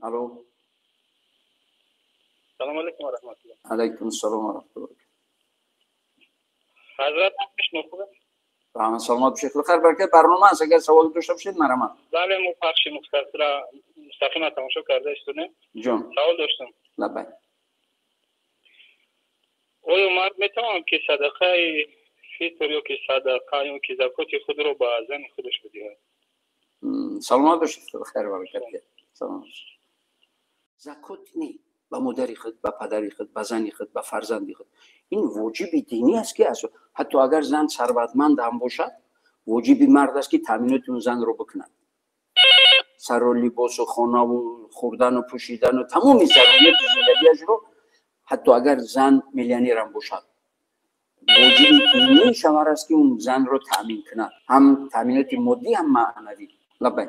Алло. Салом алейкум ва раҳматуллоҳ. Алейкум салом ва раҳматуллоҳ. Ҳазрат, шумо? Раҳмат, саломат бошед. Хайр, баракат, барнома аст, агар савол дошта бошед, марҳамат. Бале, мо пахши мухтасира мустақима тамошо карда истодем. Ҷон. Савол доштам. Лаббай. Оё мард метавонад, ки садақаи фитр ё ки садақа ё ки закоти худро ба зани худаш бидиҳад? Саломат бошед, хайр, баракат, саломат бошед. Закот не, ба модари худ, ба падари худ, ба зани худ, ба фарзанди худ. Ин воҷиби динӣ аст, ки ҳатто агар зан сарватманд ҳам бошад, воҷиби мард аст, ки таъминоти он занро бикунад, сару либосу хонаву хӯрдану пӯшидану тамоми зарурияти зиндагиашро. Ҳатто агар зан миллионерам бошад, воҷиби динии шавҳар аст, ки он занро таъмин кунад, ҳам таъминоти моддӣ, ҳам маънавӣ. Лаббай.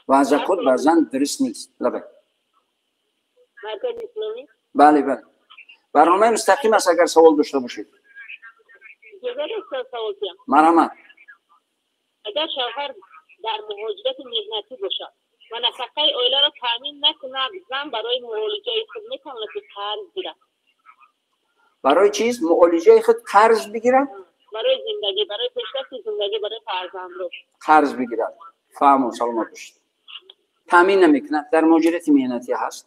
Ва закот ба зан дуруст нест. Лаббай. Бале, бале, барномаи мустақим аст, агар савол дошта бошед, марҳамат. Агар шавҳар дар муҳоҷирати меҳнатӣ бошад ва нафақаи оиларо таъмин накунад, зан барои муолиҷаи худ метавонад, ки қарз гирад? Барои чиз муолиҷаи худ қарз бигирад? Барои зиндагӣ, барои пешрафти зиндагӣ, барои фарзандро. Қарз бигирад. Фаҳмо, саломат бошед. Таъмин намекунад, дар муҳоҷирати меҳнатӣ ҳаст,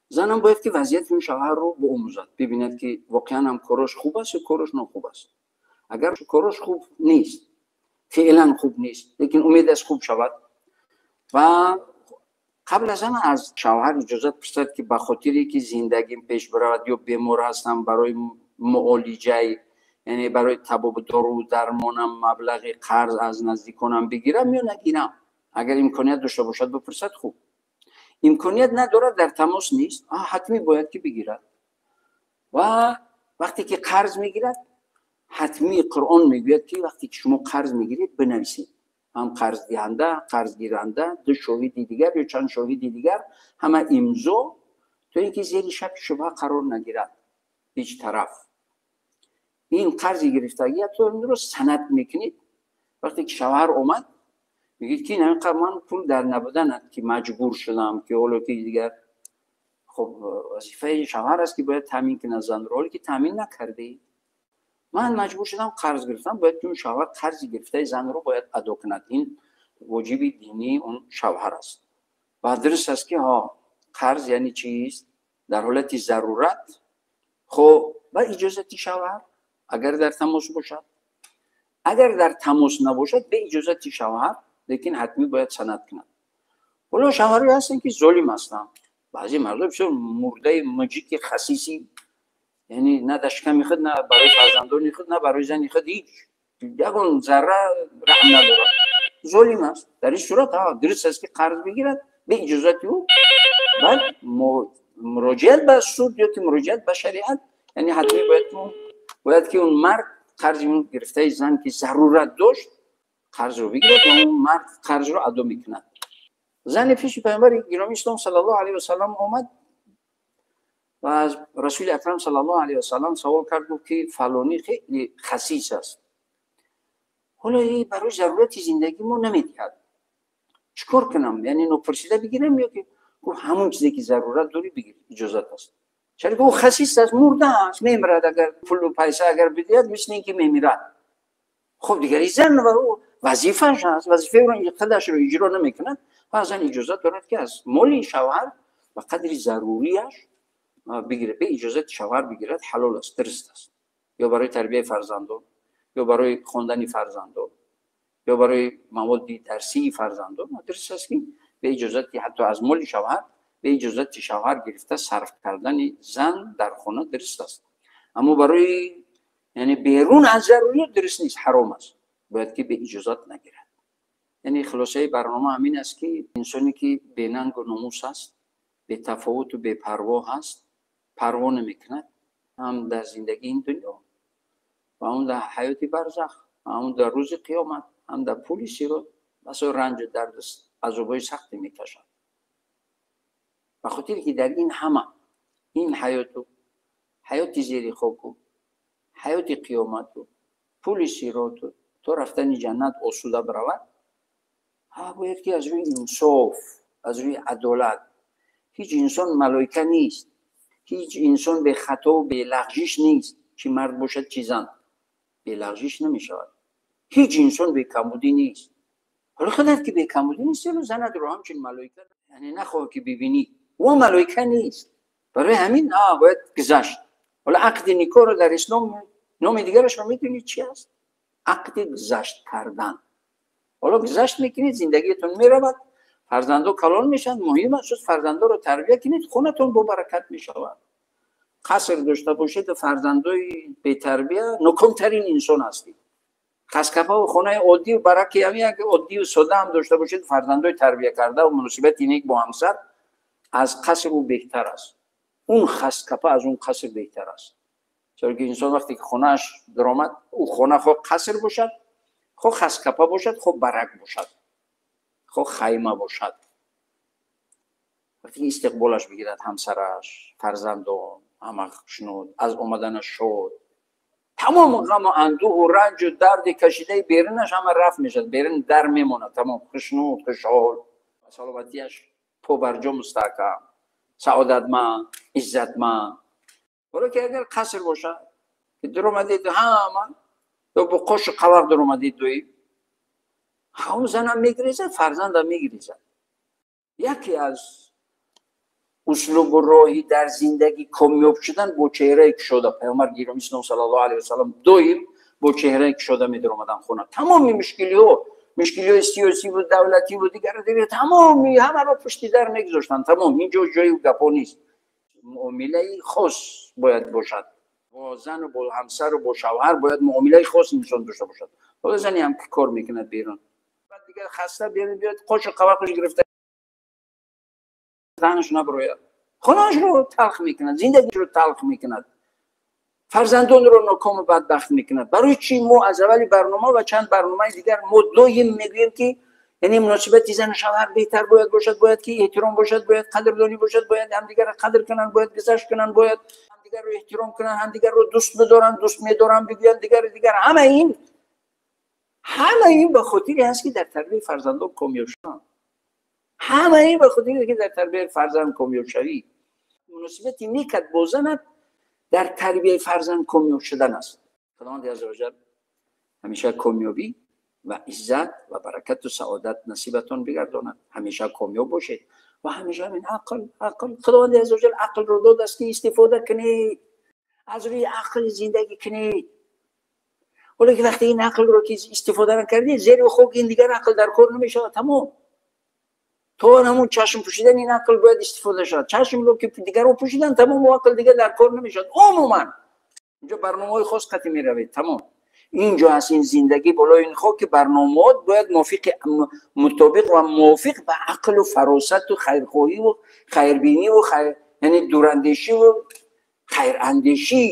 занам бояд, ки вазъияти он шавҳарро биомӯзад, бибинад, ки воқеан ҳам корош хуб аст ё корош нохуб аст. Агар корош хуб нест, феълан хуб нест, лекин умед аст, хуб шавад, ва қабл аз ҳама аз шавҳар иҷозат пурсад, ки ба хотире ки зиндагим пеш биравад ё бемор ҳастам, барои муолиҷаи, яъне барои табобу дору дармонам маблағи қарз аз наздиконам бигирам ё нагирам. Агар имконият дошта бошад, бипурсад, хуб. Имконият надорад, дар тамос нест, ҳатмӣ бояд, ки бигирад. Ва вақте ки қарз мегирад, ҳатмӣ Қуръон мегӯяд, ки вақте ки шумо қарз мегиред, бинависед, ҳам қарздиҳанда, қарзгиранда, ду шоҳиди дигар ё чанд шоҳиди дигар, ҳама имзо, то ин ки зери шак шубҳа қарор нагирад ҳеҷ тараф. Ин қарзи гирифтагиатонро санад мекунед. Вақте ки шавҳар омад, мегӯед, ки инқадр ман пул дар набуданат, ки маҷбур шудам, ки ҳоло ки дигар хуб, вазифаи шавҳар аст, ки бояд таъмин кунад занро. Ҳоле ки таъмин накардӣ, ман маҷбур шудам, қарз гирифтам. Бояд ки он шавҳар қарзи гирифтаи занро бояд адо кунад. Ин воҷиби динии он шавҳар аст. Ва дуруст аст, ки ҳо, қарз яъне чист? Дар ҳолати зарурат, хоб, ба иҷозати шавҳар, агар дар тамос бошад. Агар дар тамос набошад, бе иҷозати шавҳар, лекин ҳатмӣ бояд санад кунад. Ҳоло шавҳарое ҳастанд, ки золим ҳастанд. Баъзе мардо бисёр мурдаи муҷики хасиси, яъне на дар шиками худ, на барои фарзандони худ, на барои зани худ ҳеҷ ягон зарра раҳм надорад, золим аст. Дар ин сурат дуруст аст, ки қарз бигирад бе иҷозати ӯ, баъд муроҷиат ба суд ё ки муроҷиат ба шариат. Яъне ҳатмӣ бояд, ки он мард қарзи он гирифтаи зан, ки зарурат дошт, қарзро бигирад ва он мард қарзро адо мекунад. Зани пеши паёмбари гиромии ислом саллаллоҳу алайҳи васаллам омад ва аз Расули акрам саллаллоҳу алайҳи васаллам савол кард, гуфт, ки фалонӣ хеле хасис аст, ҳоло барои зарурати зиндагӣ мо намедиҳад, чӣ кор кунам? Яъне нопурсида бигирам ё ки? Гуфт: ҳамон чизе ки зарурат дорӣ, бигир, иҷозат аст. Чаро ки ӯ хасис аст, мурда аст, мемирад. Агар пулу пайса агар бидиҳад, мисли ин ки мемирад. Хуб, дигар зан ва ӯ вазифааш аст, вазифаи худашро иҷро намекунад ва зан иҷозат дорад, ки аз моли шавҳар ба қадри заруриаш бигирад, бе иҷозати шавҳар бигирад, ҳалол аст, дуруст аст. Ё барои тарбияи фарзандон, ё барои хондани фарзандон, ё барои маводи дарсии фарзандон дуруст аст, ки бе иҷозати, ҳатто аз моли шавҳар бе иҷозати шавҳар гирифта сарф кардани зан дар хона дуруст аст. Аммо барои, яъне берун аз зарурият дуруст нест, ҳаром аст, бояд ки бе иҷозат нагирад. Яъне хулосаи барнома ҳамин аст, ки инсоне ки бенангу номус аст, бетафовуту бепарво ҳаст, парво намекунад, ҳам дар зиндагии ин дунё ва ҳам дар ҳаёти барзах, ҳам дар рӯзи қиёмат, ҳам дар пули сирот басо ранҷу дарду азобҳои сахте мекашад. Ба хотире ки дар ин ҳама ин ҳаёту ҳаёти зери хоку ҳаёти қиёмату пули сироту то рафтани ҷаннат осуда биравад. Бояд ки аз рӯи инсоф, аз рӯи адолат. Ҳеҷ инсон малоика нест, ҳеҷ инсон бе хато, бе лағжиш нест, чӣ мард бошад, чӣ зан, бе лағжиш намешавад. Ҳеҷ инсон бе камбудӣ нест. Ҳоло худат ки бе камбудӣ нестӣ, занатро ҳамчун малоика, яъне нахоҳ ки бибинӣ, ӯ малоика нест. Барои ҳамин бояд гузашт. Ҳоло ақди никоҳро дар ислом номи дигарашро медонӣ чи аст? Ақди гузашт кардан. Ҳоло гузашт мекунед, зиндагиятон меравад, фарзандо калон мешаванд, муҳим аст фарзандоро тарбия кунед, хонатон бо баракат мешавад. Қаср дошта бошед, фарзандои бетарбия, нокомтарин инсон ҳастед. Хаскапаву хонаи оддию бараки ҳам як оддию сода ҳам дошта бошед, фарзандои тарбия карда ва муносибати нек бо ҳамсар аз қаср ӯ беҳтар аст. Он хаскапа аз он қаср беҳтар аст. Чаро ки инсон вақте ки хонааш даромад, ӯ хона хоҳ қаср бошад, хоҳ хаскапа бошад, хоҳ барак бошад, хоҳ хайма бошад, вақте ки истиқболаш бигирад ҳамсараш, фарзандон, ҳама хушнуд, аз омаданаш шод, тамом ғаму андӯҳу ранҷу дарди кашидаи берунаш ҳама рафт мешавад, берун дар мемонад, тамом хушнуд, хушҳол, саломатиаш побарҷо, мустаҳкам, саодатманд, иззатманд. Ҳоло ки агар қаср бошад, ки дуромадед, ҳама ё бо қошу қавақ дуромадед, доим ҳам занам мегирезад, фарзандам мегирезад. Яке аз услубу роҳи дар зиндагӣ комёб шудан бо чеҳраи кушода. Паёмбар гиромӣ ислом саллаллоҳу алайҳи васаллам доим бо чеҳраи кушода медаромаданд хона. Тамоми мушкилиҳо, мушкилиҳои сиёсиву давлативу дигар дигар, тамоми ҳамаро пушти дар мегузоштанд. Тамом, ин ҷо ҷои гапҳо нест. Муомилаи хос бояд бошад бо зану бо ҳамсару бо шавҳар, бояд муомилаи хос инсон дошта бошад. Ҳоло зане ҳам ки кор мекунад берун, баъд дигар хаста берун биёд, қошу қавақаш гирифта даҳанаш набарояд, хонаашро талх мекунад, зиндагиро талх мекунад, фарзандонро нокому бадбахт мекунад. Барои чӣ мо аз аввали барнома ва чанд барномаи дигар мо доим мегӯем, ки яъне муносибати зану шавҳар беҳтар бояд бошад, бояд ки эҳтиром бошад, бояд қадрдонӣ бошад, бояд ҳамдигарро қадр кунанд, бояд гузашт кунанд, бояд ҳамдигарро эҳтиром кунанд, ҳамдигарро дӯст бидоранд, дӯст медоранд бигӯянд, дигар дигар. Ҳама ин ба хотире ҳаст, ки дар тарбияи фарзандон комёб шаванд. Ҳама ин ба хотире, ки дар тарбияи фарзанд комёб шавӣ. Муносибати некат бо занат дар тарбияи фарзанд комёб шудан аст. Худованди аззаваҷал ҳамеша комёбӣ ва иззат ва баракату саодат насибатон бигардонад. Ҳамеша комёб бошед ва ҳамеша ҳамин ақл. Худованди аззаваҷал ақлро додааст, ки истифода кунед, аз рӯи ақл зиндагӣ кунед. Ҳоло ки вақте ин ақлро ки истифода накардед, зери хок ин дигар ақл дар кор намешавад, тамом. То ҳамун чашм пӯшидан ин ақл бояд истифода шавад. Чашмро ки дигарро пӯшидан, тамом, ақл дигар дар кор намешавад. Умуман инҷо барномаҳои хос қатӣ меравед, тамом. Инҷо аст ин зиндагӣ болои ин хок, ки барномаҳот бояд мувофиқи, мутобиқ ва мувофиқ ба ақлу фаросату хайрхоҳиву хайрбиниву хайр, яъне дурандешиву хайрандешӣ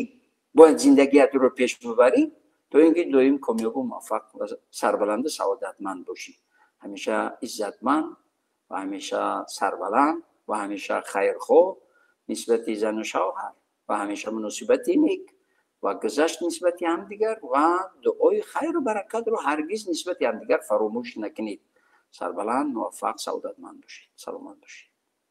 бояд зиндагиятро пеш бибарӣ, то ин ки доим комёбу муваффақ ва сарбаланду саодатманд бошӣ, ҳамеша иззатманд ва ҳамеша сарбаланд ва ҳамеша хайрхоҳ нисбати зану шавҳар ва ҳамеша муносибати нек ва гузашт нисбати ҳамдигар ва дуои хайру баракатро ҳаргиз нисбати ҳамдигар фаромӯш накунед. Сарбаланд, муваффақ, саодатманд бошед, саломат бошед.